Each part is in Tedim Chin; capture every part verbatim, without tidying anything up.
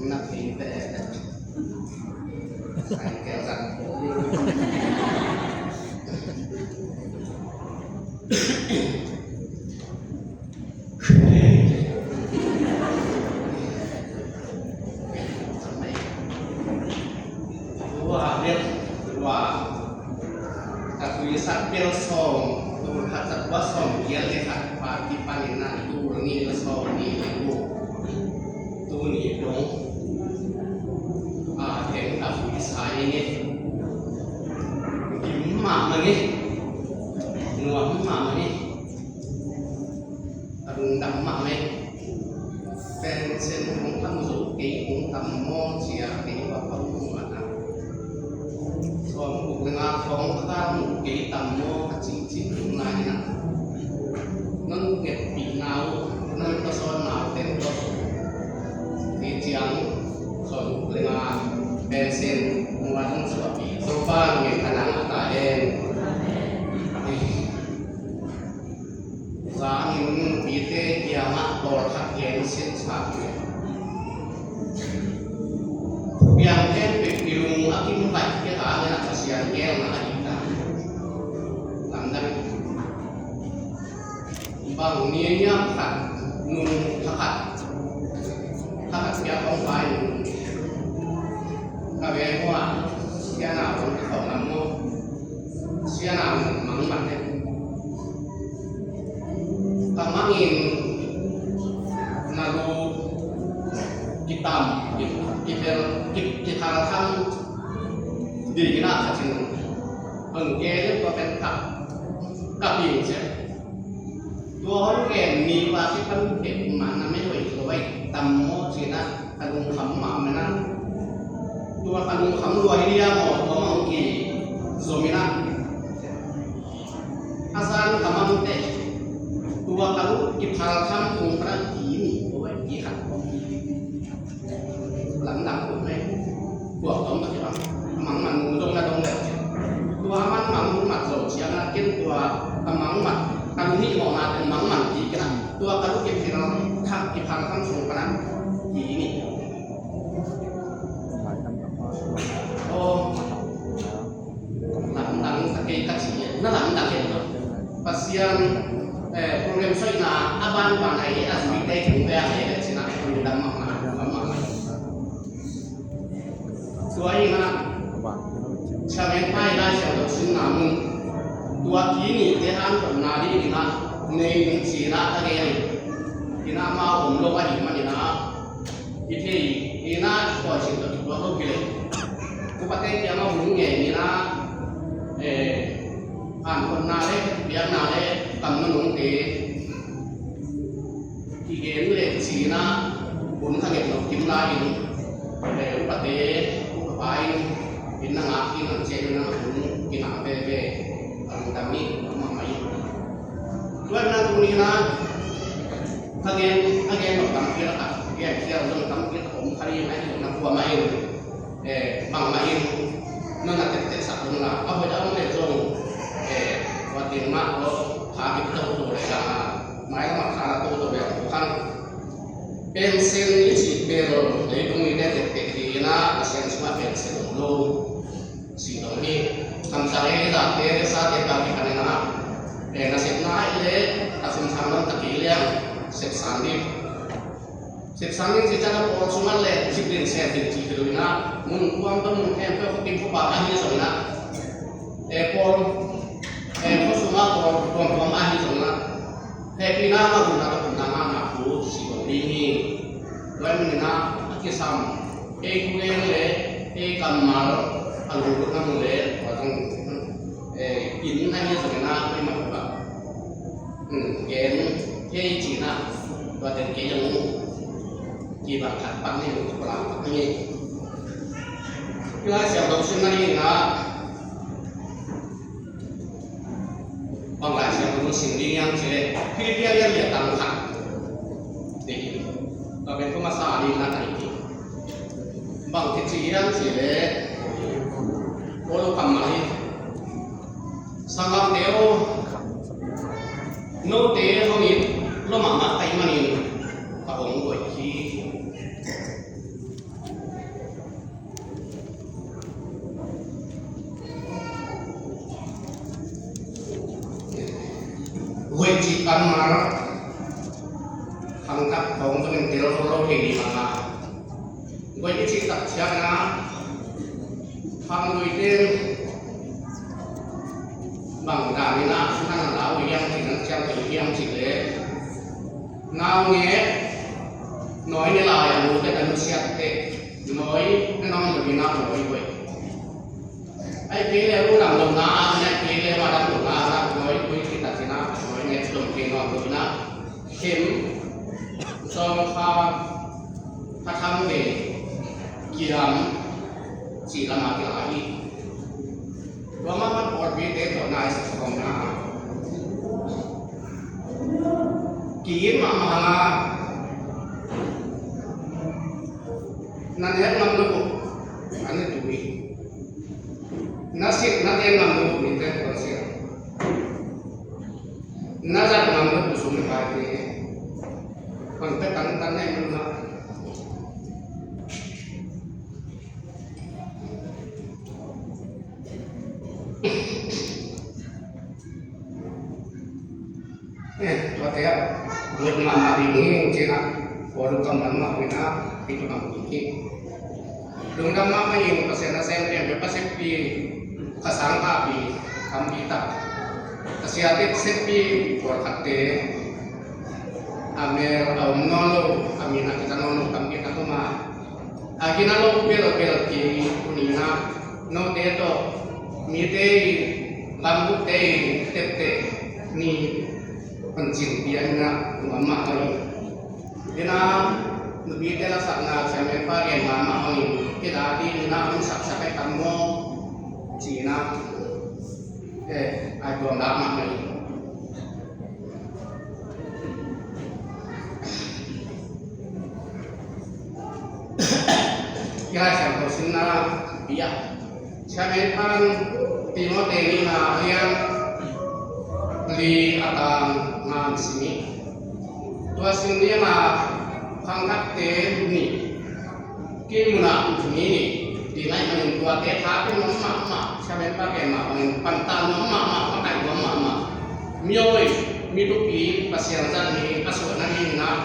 Na thei te. Sai ke zat. Tua bel, tua ka tuisak bel sawm, tul khat za kua sawm giat le khat pan kipanin na tul nih le sawm nih le guk. Tuni dong a teng ka tuisak i ni. Kim mahmah ni. Nuam mahmah ni. A lungdam mahmah e. Pension hong tam zo kei hong tam maw cia kei va pang hong mah a. Sawm guk le nga khawng ka kal mu kei tam maw ka cihcih hong lai na. Nang ngetpihna uh nang ka sawnna uh teng tawh kei ciang sawm guk le nga pension hong lai hong suahpih Topa ngen ka nang a ta hen. Zangin nunpite kiangah tawlkhat gen sinsat uh. Piang khempeuh i lung a kim vaih kei ta nena Pasian gelna a dih ta. Lamdang bang ni niam khat nung thakhat thakhat piang hong pai nung ka ve hua siana hong ka khawng lam maw siana hong mang man te. Ka mangin na lu kitam ki- kipel ki- kithalkham dingin a khatin hong ke le tua pen thak ka ping ciah. Tua hong ke mi pa kipan pek ma na me hoi lo vai tam maw cina ka lungkham ma me na tua ka lungkham lua hi lia maw tua mang ki zomina. A zan ka mangte tua ka luk kiphal kham kung pra ki ni tua ki khat kong lamdang kong ne. Tua kong ka kibang a mang man mu dong na dong le tua a man mang mu mat zo ciang a ken tua a mang mat ka luk ni mawh na te mang man ki kina tua ka luk kiphal kham kiphal kham sung pra ki ni. Aw. Lamdang ka kei ka ci na lamdang kei lo. Pasian program soina a ban ban ai a zui te kung be a le cina lamdang ma ma ma. Tua ina chamen pai lai siang lo sin na mun tua kini te an na di ina nei ning cina a ge ina ma om lo a hi man ina. I thei ina khualzin tawh kituak lo hi le. Upate kiangah hun ngen ina, eh, hankhonna le biakna le kamna nungte kigen le cina hun kha ngen lo kim lai in, eh, upate upapa in in na ngak in an ciah in na hun kina veve a lungdam ni mahmah in. Tua na tuni na ka gen ka gen lo tampi la ka gen khial zong tampi la om khari na hi na kua ma in eh bang ma in na na tek tek sak dong la a hoi da om le zong eh wa tin ma lo kha ki to to le la mai la ma kha la to to le ko khan pension i ci bel le kong i ne tek tek hi na a sian suma pension lo. Singdong hi. Kamsang ei zate sate pau kipan ina. Eh, nasepna ai le a sum sang lam taki liang sepsan ding. Sepsan ding si cang a pawl sung a le sip din se din ci kilo ina. Mun kuang to mun em to kim ko pa ahi zong ina. Eh, pawl eh ko sung a pawl kuang kuang ahi zong ina. Hehpihna ngah hun a ka phunna ngahna thu si bang ding hi. Tua hi manin ah a kisam ei khugeng le ei kammal a lunggulhna mun le tua zong eh in ahi zongin ah ei mah uh ah gen ei cin ah tua teng kei zong uh kibang khat pak ni uh kibang pak ni. Hih Lai Siangtho simna ding ah Bang Lai Siangtho sim ding hiam cih leh Philippi a lian li a tang khat. Tua pen tua masa ding na ka hi. Bang kici hiam cih leh Paul kammal hi. Sanggamte aw, note hong it lua mahmah ka hih manin ka hong hoih hi. Kanmah khangthak khawng zongin tel zo lo thei ding a, guai i cih tak ciangin ah khangluite bang danin ah na na lau hiam cih, na ciamteh hiam cih leh, naungek nawi ne lai a, nute na nusiatte nawi ne nong lo ding ah nawi guai. Ahih kei leh lungdam lohna, ahih kei leh madang lohna, nawi guai cih tak ciangin ah nawi ne lom kei nawn lo ding ah, khem, sawngkha, khatham ve, kiam cih lamah kila hi. Tua mahmah pawlpite tawh na i sak khawmna, ki-it mahmah hang a, na nek ngam lo uh, an ne tu hi. Na silh na ten ngam lo uh, mite tawh silh. Na zat ngam lo uh, sum le paite. Hong pia tantan na hi mah. Eh, tuate ah, buat mahmah ding hi, ci-in ah, Paul kammal mah uh in ah, hih bang ding hi. Lungdam mahmah ing, Pasian nasem khempeuh, ka seppi, ka sangkahpi tampi tak, ka siate seppi pawlkhatte, a mel a om nawn lo, a min a kiza nawn lo tampi tak om a, a gina lo belbel kei uh ni in ah, note tawh mite in, gambutte in tepteh ni, pancin pia in ah, nuam mahmah hi. Hi in ah, nupite lasakna, chairman pa gen mahmah hangin, kila ding in ah, hong saksak ahi tam maw, ci-in ah, eh, a tuam dak mahmah hi. I Lai Siangtho simna pi ah, Siamen pan Timote nihna a lian li a tang nga sim hi. Tua sim lian a khangthakte nih, kei mun ah mi nih, ti na hih manin tuate tha pia nuam mahmah, Siamen pa gen mah bangin pantah nuam mahmah, pakaih nuam mahmah. Miawi, mi thupi, Pasian zat mi a suahna ding in ah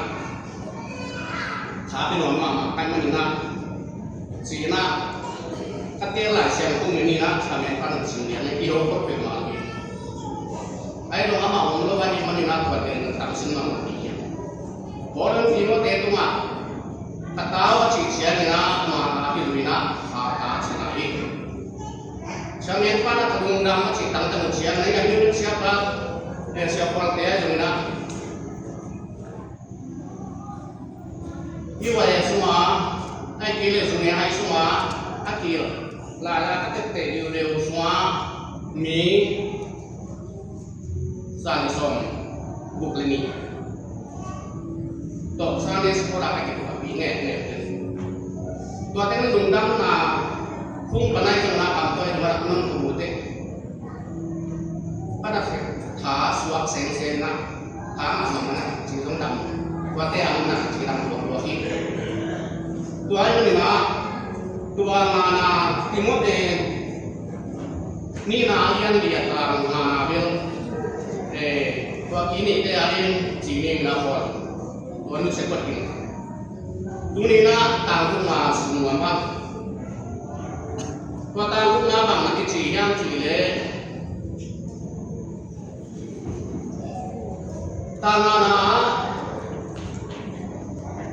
tha pia nuam mahmah ka hih manin ah, ci-in ah, ka teel Lai Siangtho ngen in ah, Siamen pan sim lian a i lo khol peuhmah hi. Ahi zong amah om lo ahih manin ah, tua teng tamsin mahmah ding hi. Paul in Timote tungah, ka ta aw, a cih ciangin ah, ama ta hi lo in ah, ka ta, ci-in ah hi. Siamen pan a ka lungdam a cih tangtang uh ciangin ah, a hi uh, siapa, eh, siapuante a zong in ah, U S A sungah, ahih kei leh Zunge hai sungah a kil, lala a tepteh liuliu sungah mi zan sawm guk le nih tawh Sunday school ah a kituahpih ngetnget. Tua teng lungdamna hong pan ahi zongin ah, pamtuah in ah, nong kum uh teh, a dak tha suak sengsen ah, tha mahmah na ci zong dam, tuate a na ci dam tuaktuak hi. Tua ahih manin ah, tua ngana Timote nihna a lian li a tang ngana bel, eh, tua ki nihte a lian ci ni na hol, tua nu se kot in. Tuni in ah tang gukna sim nuam ah. Tua tang gukna bang na kici hiam cih leh, tang ngana ah,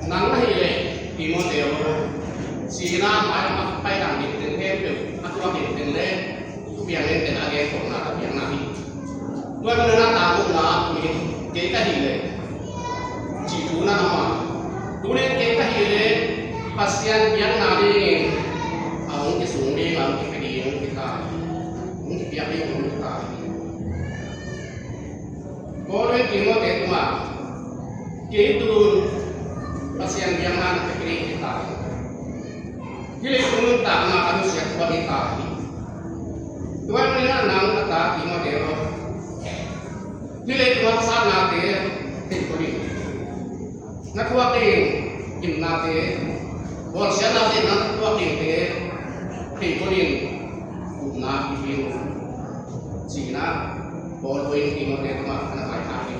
nang na hih leh Timote aw, ci-in ah, mai lam a pai dang ding teng khempeuh a tuak ding teng le thupiang ngen teng a gen khawmna a piang na hi. Tua ahih manin ah tang gukna ah, tuni kei ka hih leh, cih thu na na om a. Tuni kei ka hih leh Pasian biakna dingin a hong kisung ding, a hong kipia ding hong kita hi. Hong kipiak ding hong kita hi. Paul in Timote tungah, kei tu-in Pasian biakna na pia ding hong kita hi. Hih leitung nuntakna ka nusiat tuan hita hi. Tua ahih manin ah nang ka ta Timote aw, hih leitung haksatnate thei kul in, na thuak ding gimnate, bawlsiatnate, na thuak dingte thei kul in, upna kip in, ci-in ah Paul in Timote tungah a na vaikhak hi.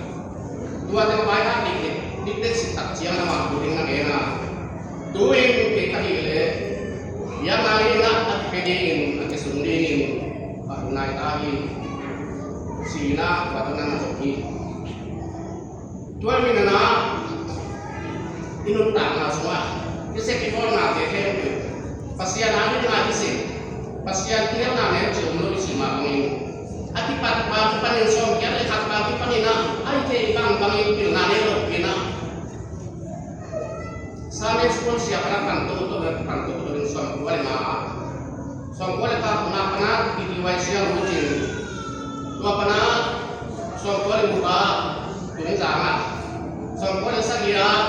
Tua teng pai hak dikdik, dikdik si tak ciang na mah tu ding na gen a. Tu in kei ka hih leh biakna in ah a kipia dingin, a kisung dingin ka hun nai ta hi. Ci-in ah tua teng na na zong hi. Tua hi-in ah i nuntakna sungah i sep i bawlnate khempeuh Pasian a ding a i sep, Pasian kihelna nem ci om lo i cih mah bangin, a kipat pa kipanin sawm kiat le khat pa kipanin ah a i theih bangbangin pilna nei lo pi-in ah Sunday school siapa na pan toto, pan toto in sawmkua le nga, sawmkua le khat na pan ah T T Y C a lut in, tua pan ah sawmkua le guk ah Tungzang ah, sawmkua le sagih ah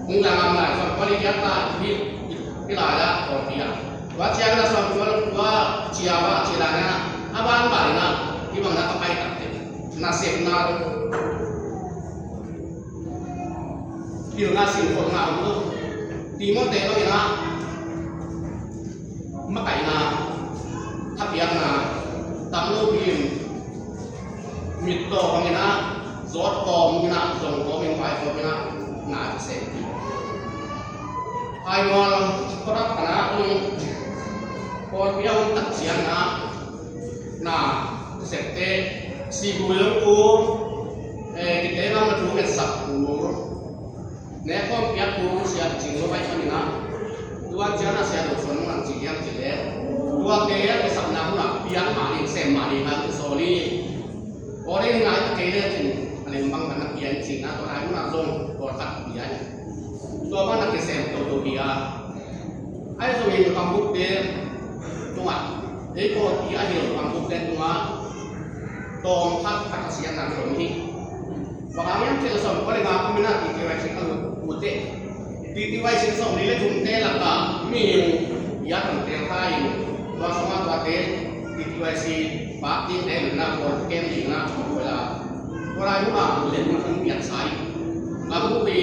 Tungzang ah, sawmkua le giat ah hih, hih lai ah Kawlpi ah. Tua ciang na sawmkua le kua ciang ah, ciang ah a bangbang in ah hih bang na ka pai tak teh nasepna pilna singkholhna om lo. Timote bangin ah makaihna, thapiakna tam lo hi-in, mittaw bangin ah zawt kawmin ah, zong kawmin, vai kawmin ah na kisem hi. Haingawl khuarak pan ah ong Kawlpi a om tak ciang ah na kisepte, sihgui ong kul, eh, kite bang na thu ngetsak kul, ne khawm piak kul, sia cing lo pai panin ah, tua ciang a sia lo suan nung an ci hiam cih leh, tuate a kisapna hunah piak mah ding, sem mah ding a kisawl hi. Aw, dei ngai ta kei le cin a lem bang na pian cin a, tua nai hunah zong tua khat pian. Tua bang na kisem toto hi a. Ahi zongin pambukte tungah, ei Kawlpi a hil pambukte tungah tawm khat khat a siatna om hi. Bang hang hiam cih leh sawmkua le nga kum in ah T T Y C ka lut uh teh, T T Y C sawmli le thumte lakah mihing i at hong teel kha in, tua sungah tuate T T Y C bak dingte in ah Kawl kem ding in ah hong koih a, tua lai hun ah len hong piaksa hi. Bang uh hi,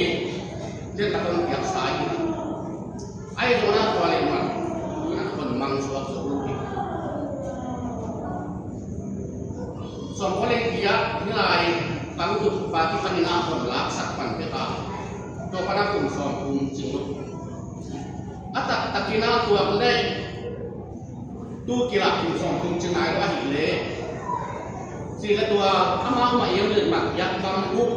len tak hong piaksa hi. Ahi zongin ah tua leh man tu-in ah hon mang suak zo lo hi. Sawmkua le giat, nilai tangthu pa kipanin ah hon laksak pan pek a, tua pan ah kum sawmthum cing lo. A taktakin ah tuak leh tu kilak kum sawmthum cing nai lo ahih leh, ci leh tua amau mah i hon letmat piak bang uh,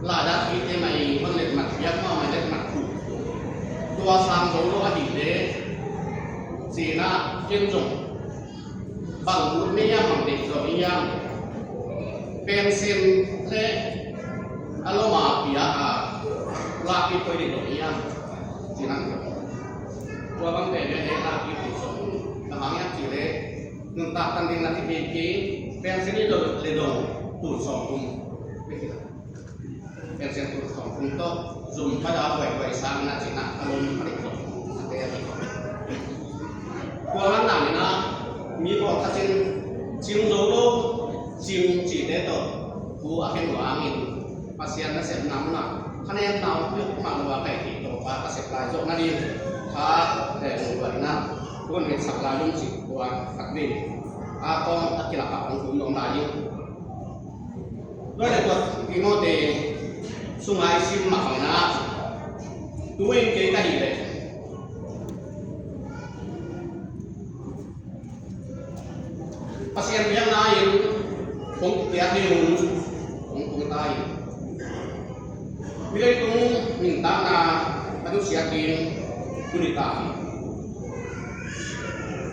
lada pite mah i hon letmat piak, amau mah i letmat uh, tua sang zo lo ahih leh, ci-in ah ken zong bang ut na hiam, bang deih zo na hiam, pension le a lom a piak a lakpih koi deih zo na hiam, ci-in ah tua bang pen pen lakpih koi zo. Bang hang hiam cih leh nuntak tan ding na kipia kei, pension i lo le dong tul sawmthum. Pension tul sawmthum tawh zum pada buaibuai sang na cin ah a lom pada sawmthum a te a te. Tua ngan na min ah mi pawlkhat in cing zo lo, cing cihte tawh thu a khen uh hangin Pasian nasepna munah khanetna om peuhmah lo a kaihtheih tawh pa ka sep lai zawh nading kha, eh, lungduai in ah thu hong ngetsak lai ung cih tua khat vei a kawng a kilak ah hong tum nuam lai ing. Tua leh tua Timote sungah i sim mah bangin ah, tu-in kei ka hih leh Pasian biakna in kong kipiak ding un kong tung ta hi. Hih leitung nuntakna a nusiat ding tuni ta hi.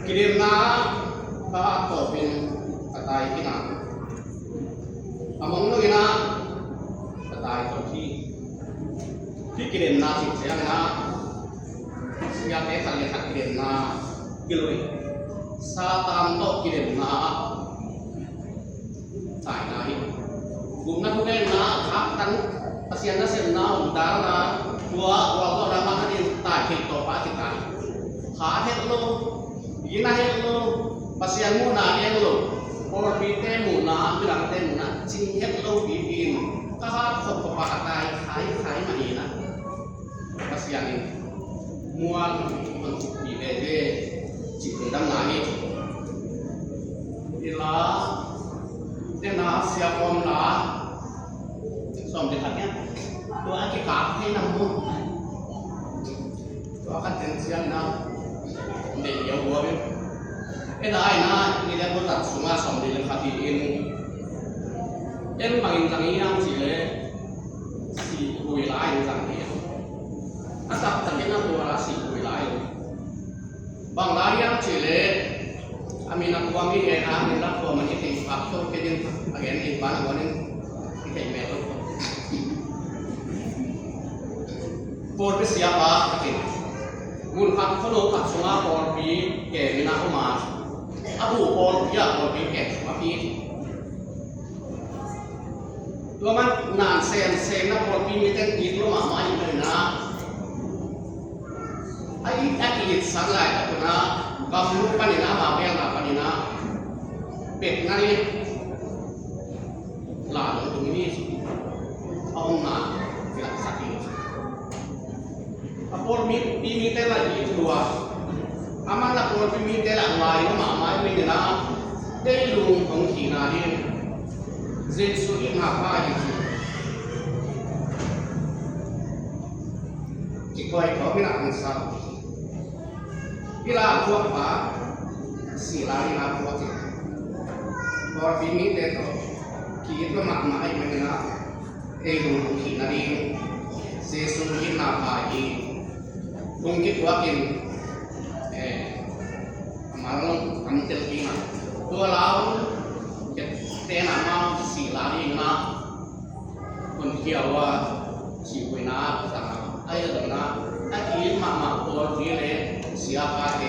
Kidemna kha a tawpin ka tai khin a, a mong dongin ah ka tai tawp hi. Hih kidemna cih ciangin ah siate khat le khat kidemna hi lo hi. Satan tawh kidemna taina hi. Gupna thugenna, khaktan, Pasian nasepna, umdalna, tua, tua, tua, tua, mah khatin tai thei tawpa a kitai. Kha het lo, ina het lo, Pasian muhna en lo, pawlpite muhna, midangte muhna cing het lo pipi in, ka hat khop khop a ka tai khai khai mah hi na. Pasian in mual hong khuppi veve cih lungdamna hi. I la, tena sia khawm la, Sawm le khat hiam? Tua a kikap thei na mu. Tua khat ten siam na. Deih yo bua bel. E da ai na ni le bua zat sunga sawm le khat hi in. En bangin zang hiam cih le. Sih hui lai in zang hi. A taktak in a tua la sih hui lai in. Bang lai hiam cih leh a min a kuam i gen a, a min a kuam a ni teng phak thok kei ding, a gen ding pan a guan in i theih mel lo. Pawlpi siapa a kei, mun khat khuano khat sunga pawlpi ke min a om a, a bu pawlpi a pawlpi ke sung a pi. Tua man nan sen sen na pawlpi mite it lua mahmah ahih manin ah, a it a ki-itsan laitak un ah, gamluk panin ah, ama velna panin ah, betna ni, la dong tung ni, a omna kilaksak hi. A pawlpi mite la it lua, a man a pawlpi mite la ngai lua mahmah ahih manin ah, leilung hong khihna ding Jesu itna pha hi ci. Kikoih khawm in a hong sa. Hih la a thuak pa, sih la ding a thuak hi. Pawlpi mite tawh ki-it lua mahmah ahih manin ah, ei hong khihna ding Jesu itna pha hi. Hong kituak in, eh, a mal long an tel kik a, tua la hong kituak in a, amau sih la ding a, hong khia uh a, sih huihna a, a, a, a, a ki-it mahmah pawlpi le siapate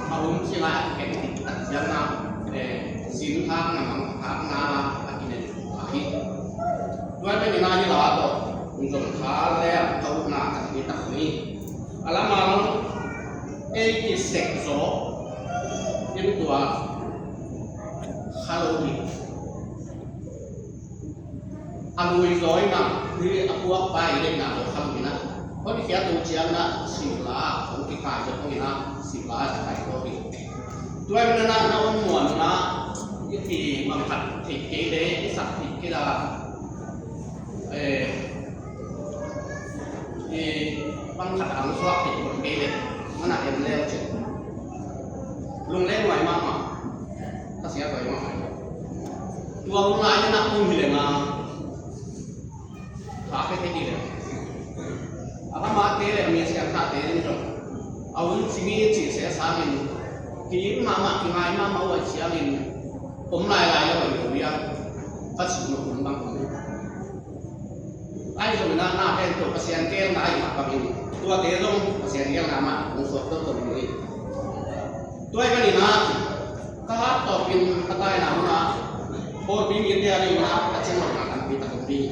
a hun ci lai a kikhen diktak ciangin ah, eh, sin hakna, mang hakna la a kinen pha hi. Tua ahih manin ah hih la tawh hong zong kha le a, ka upna ka hi tak ni. A lam a long ei kisek zaw in tua kha lo hi. A lui zaw in ah, hih a puakpa i deihna zaw kha lo in ah, hon khiat uh ciangin ah, sih la hong kikhai zaw in ah, sih la a kikhai zaw hi. Tua ahih manin ah na om muan un ah, i ki mangkhat theih kei le, i sak theih kei la, eh, i mangkhat a hong suak theih kei le, man a en le uh cin. Lung le nuai mahmah, ka sia tuai mahmah. Tua hun lai in ah um hi leng a, kha pek hi leng. A phamate le a mi siangthate in zong a hun cing hi cih seh sangin, ki-it mahmah, kingai mahmah uh ahih ciangin, om lailai lo hi lo hi a, ka cih nop hun bang om hi. Ahi zongin ah na pen tawh Pasian geelna ahih mah bangin, tuate zong Pasian geelna mah hong suak toto ding hi. Tua ahih manin ah, ka hat tawpin ka taina hun ah, pawlpi mite a ding ah, ka cianglawhna tampi tak om ding.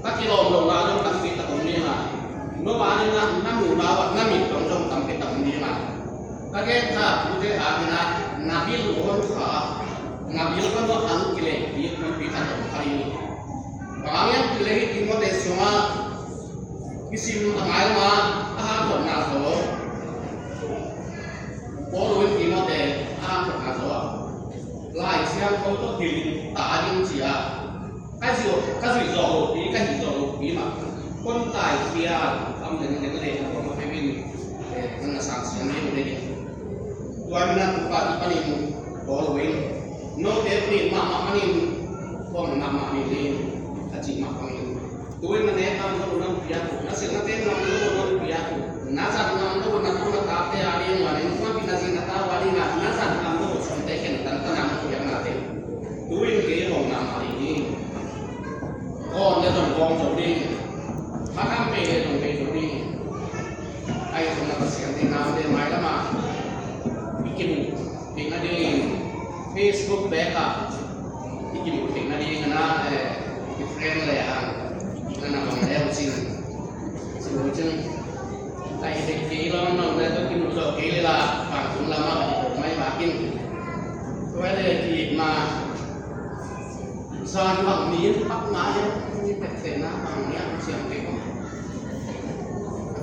Ka kilawm lohna zong tampi tak om ding a, no a ding ah na muhna uh ah na mit dong zong tampi tak om ding a, ka gen kha tute a ding ah, na bil uh hon kha, na bil hon uh ah hong kilehpih, hon pi khat om kha ding. Bang hang hiam cih leh hih Timote sungah kisim a ngai lam ah a hanthotna zaw, Paul in Timote a hanthotna zaw ah, Lai Siangtho tawh hilh in ta ding ci-a ka zuih, ka zuih zawh lopi, ka hih zawh lopi mah, kon taikhia a om leng leng le a om a peuh in, eh, nang na sang siam leng leng. Tua ahih manin ah tu pa i panin Paul in, note nih mahmah manin, khuang mahmah nih ding a cih mah bangin, tu in na nek ngam lo uh na hong piak uh, na silh na teel ngam lo uh na hong piak uh, na zat ngam lo uh na tu na tate a ding uh a, na innkuanpih na zi na tau a ding a na zat ngam lo uh sawmte khen tantan a na piak nate, tu in kei hong mahmah ding hi. Gawm le zong gawm zo ding, matham pei le zong pei zo ding. Ahi zongin ah Pasian deihna om leh mailam ah i kimuh theih nading, Facebook back ah i kimuh theih nading a na, eh, i friend le a na na bang le uh cin, cin uh cin. Ahi theih kei lo, na le tawh kimuh zawh kei le la, vantung lam ah i tok mai vak in. Tua le ki ma Zan bang ni in pak ngai a, ni pek te na bang ni a siam te ko.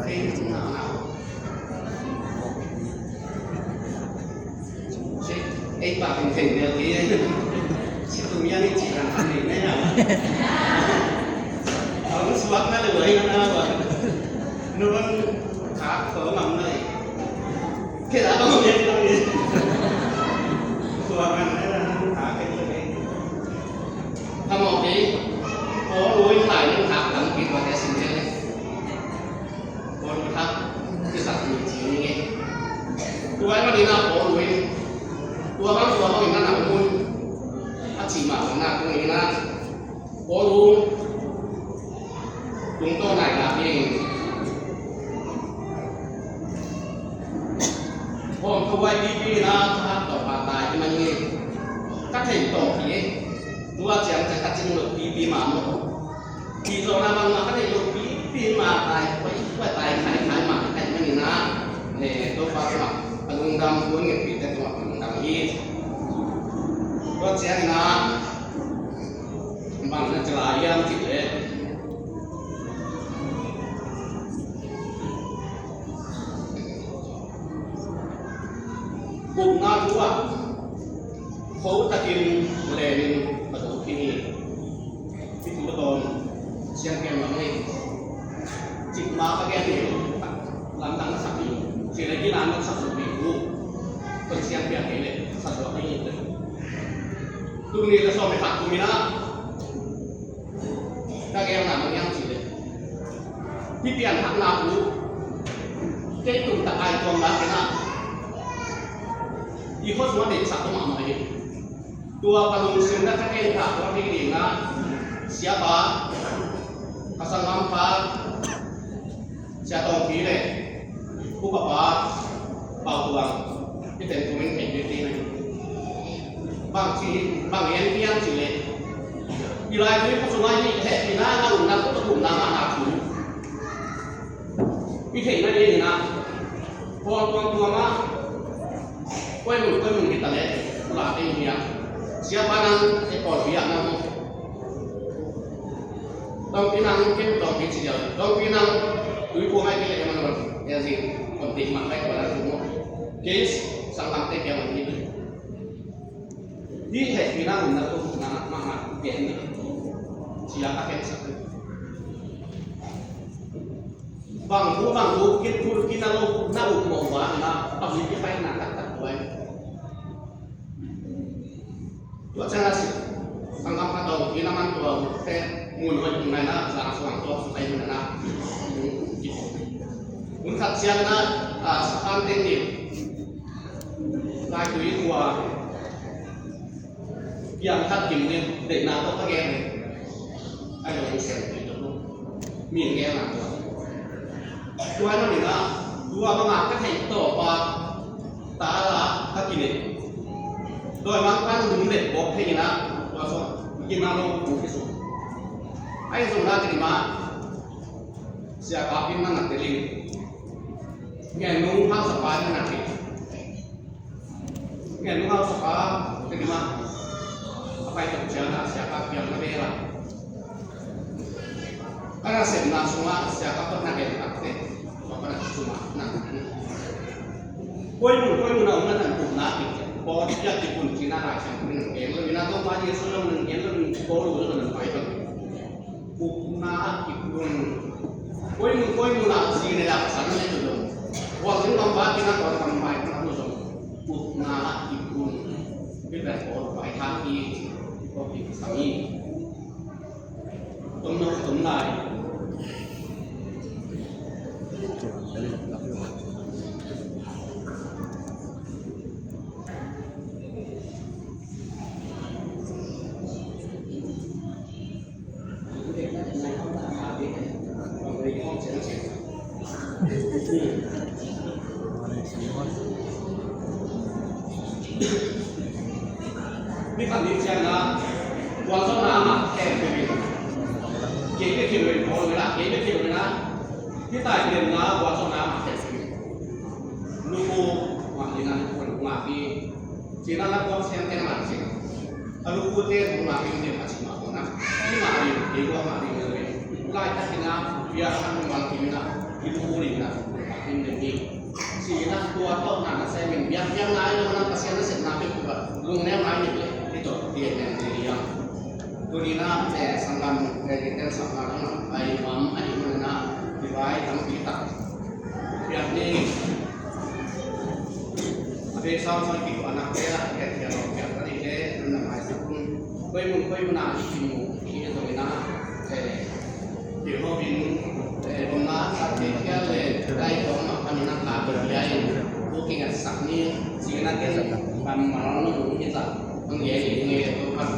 Ei na na. Ei pa kin ken ni a ki. Si tu mi a ni ci kan kan ni ne na. Bak na le wai na wa. Nuan kha ko ngam na. Ke da ko ngam na. Tua kan na kha ke le. Kha mo ke. Ko lui lai ni kha kan ki ko te sin le. Ko lui kha. Ki sa ni ci ni nge. Tua ma ni na ko lui. Tua bang tua bang na na mun. A ci ma na ko ni na. Paul tungtawn nai la ding. Hawm tho vai pipi na ka hat tawh ka tai hi man hi. Ka thei tawh hi. Tua ciang ciang ka cing lo pipi ma maw. Pi zawh na bang ma ka thei lo pipi ma tai vai vai tai khai khai ma ka thei man hi na. He Topa tungah ka lungdam tuan ngetpihte tungah ka lungdam hi. Tua ciangin ah Bang na ci lai hiam cih leh, upna thu ah kho takin lenin ka do khin hi. Hih thu ka tawm siangpiang lam hi. Cikmah ka gen hi. Lamdang na sak hi. Ci le gina na sak suk hi. Thu kon siangpiang kei leh sak suk hi. Tuni le sawm le khat kum in ah ka genna bang hiam cih leh, hih pianthakna uh kei tung tak ai tuam dak in ah i khua sungah deihsak mahmah hi. Tua ka lungsim na ka genthak tua hi ding ah, siapa, ka sanggampa, Sia Tawngpi le upa pa Pau Tuang, hih pen tumin thei ding ding. Bang ci, bang en pian ci le. I lai tui khua sungah hih hehpihna ngah uh, na khut a khumna ngahna thu i theihna ding in ah, Pau Tuang tua mah, koi mun koi mun hi ta le, la ding hi a. Siapa nang e pawl hi a nang. Tawngpi nang, ken tawngpi ci diam. Tawngpi nang, tui pua ngai kei leh e man ron. E zing, kon tik mak ngai kua nang tu mo. Kei sanggamte kia man hi. Hih hehpihna hun na tu, na, na, na, na, pian na. Sia ka ken sak. Bang thu, bang thu, kit thu, kit na lo, na up mo ba, na, bang ni kit pai na, tak, tak, tuai. Tua ciang a si, sanggam khat tawh, kina man tua, te, mun hoih mun nai na, zang suang tua, su kai mun na. Mun khat ciang na, a, sakan te ni, lai tui tua, piang khat kim ni, deihna tawh ka gen ni. Ai lo, mun sen tui tawh, mi gen na tua. Tua na mi na, tua banga ka thei tawh pa, ta la, ka kine. Dawimangpa'n hun let bawk thei in ah, tua sung, kina lo, bu ki sung. Ahi zong na kini mah, Sia Kap in na na telin. Ngen nung hausapa in na na telin. Ngen nung hausapa, kini mah. A pai tawh ciang na Sia Kap piang na bel a. Ka nasepna sungah Sia Kap tawh na gen takte, tua ka na sungah na. Koi mun, koi mun a om na tan tupna kik, Paul Piak kik un cina Lai Siangtho in gen lo, ina Topa Jesu zong in gen lo, Paul zong in pai lo. Upna kik un. Koi mun, koi mun a zi ne la pasan ne tu lo. Kua kin lam ba kina kua kam pai na tu zong. Upna kik un. Pi pen Paul pai thang i, ko kik sang i. Tum no, tum lai. Mi khat nih ciang na, gualzawhna amah khempeuh in, kei bek hi lo in, Paul in ah, kei bek hi lo in ah, hih tai pianna gualzawhna amah khempeuh in. Luku mah ding a, luku mah ding. Cina na kuang siang teng mah cin. A luku te hong mah ding, a cin mah kong na. Cina ding, kei kuang mah ding, lai tak cina, bia kan mah ding na, i luku ding na, mah ding ding. Sihna tua tawh na na sem in, biakpiakna ahi lo, na Pasian nasepna peuhpeuh ah lungneu nai ning leh, hih tawh pian ning hi hang. Tuni-in ah, eh, sanggam, eh, dingte sapna ding ah, a i nuam ahih manin ah, kivai tampi tak piak ni. A beisa sung kikuanakte ah, eh, piak lo piak ka dingte, nang na maisak un. Koi mun koi mun ah i kimu, i zong in ah, eh, Jehovah in, eh, omna a tate khial le, lai tawng mah pan in a ka pia in, tu kingatsak ni, ci-in a ken, pan malong lo hi ta, ang ye hi nge, tu pan